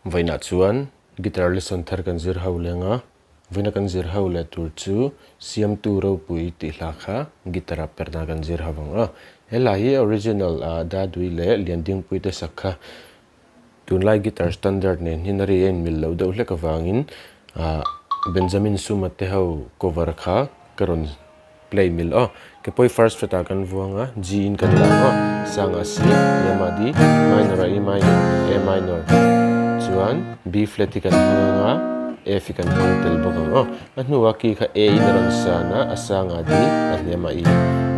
Vawiinah chuan guitar lesson thar kan zir ho leng a, vawiina kan zir ho leh tur chu Siamtu Ropui tih hla kha guitar ah perhna kan zir ho vang a. He hla hi original ah Dadui leh Liandingpui te sak kha tunlai guitar standard nen hian a ri a inmil loh deuh hlek avangin ah Benjamin Suma te ho cover kha ka rawn Play mil aw. Ke pawi first fret ah kan vuang a, G in kan lang aw. Sang ah C, hniam ah D, minor ah E minor, A minor. Chuan B flat hi kan hmang ang a, F hi kan hmang tel bawk ang aw. A hnu ah key kha A in a rawn san a, a sang ah D, a hniam ah E.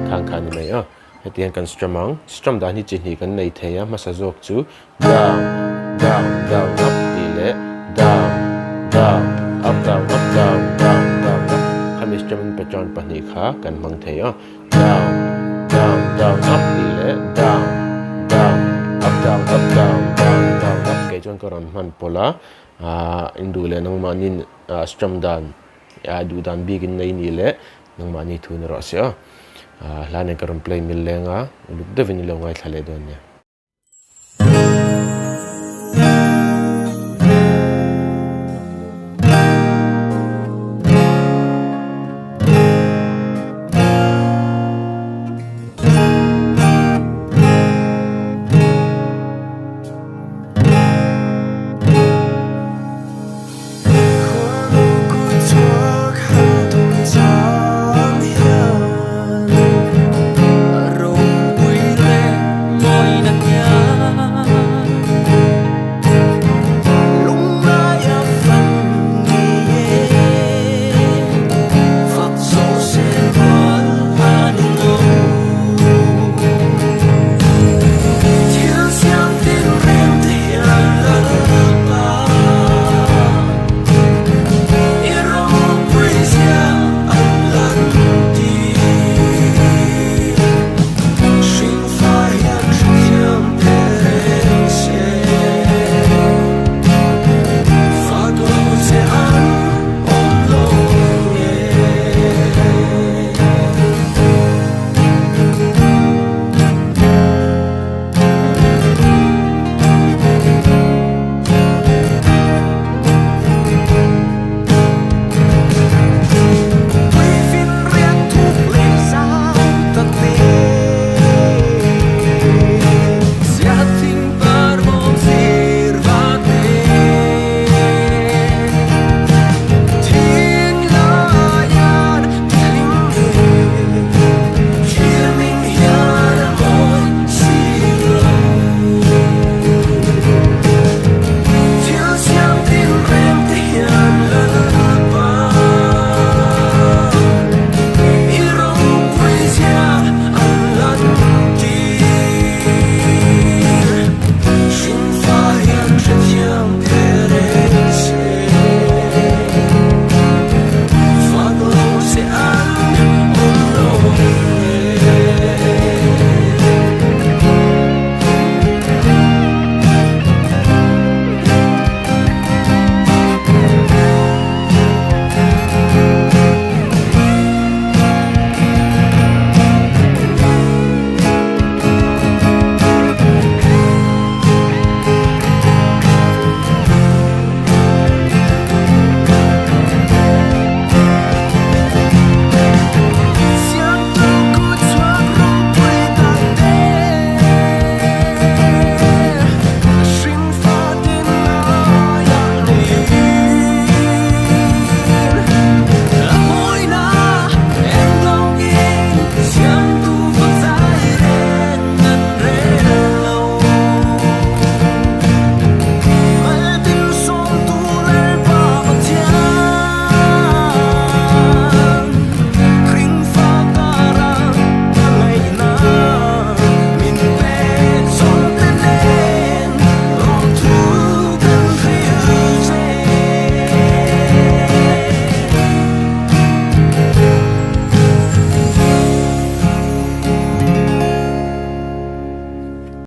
Khang kha a ni mai aw. Heti hian kan strum ang. Strum dan hi chi hnih kan nei thei a, hmasa zawk chu down, down, down, up tih leh down, down, up, down, up, down, down, down, up khami strumming pattern pahnih kha kan hmang thei a. Down, down, down, up tih leh down, down, up, down, up, down, down, down, up kei chuan ka rawn hman pawlh a, aah induh leh nangmahni strum dan duh dan bik in nei nih leh nangmahni thu ni rawh se aw. Hla nen ka rawn play mil leng a, uluk deuhin i lo ngaithla leh dawn nia.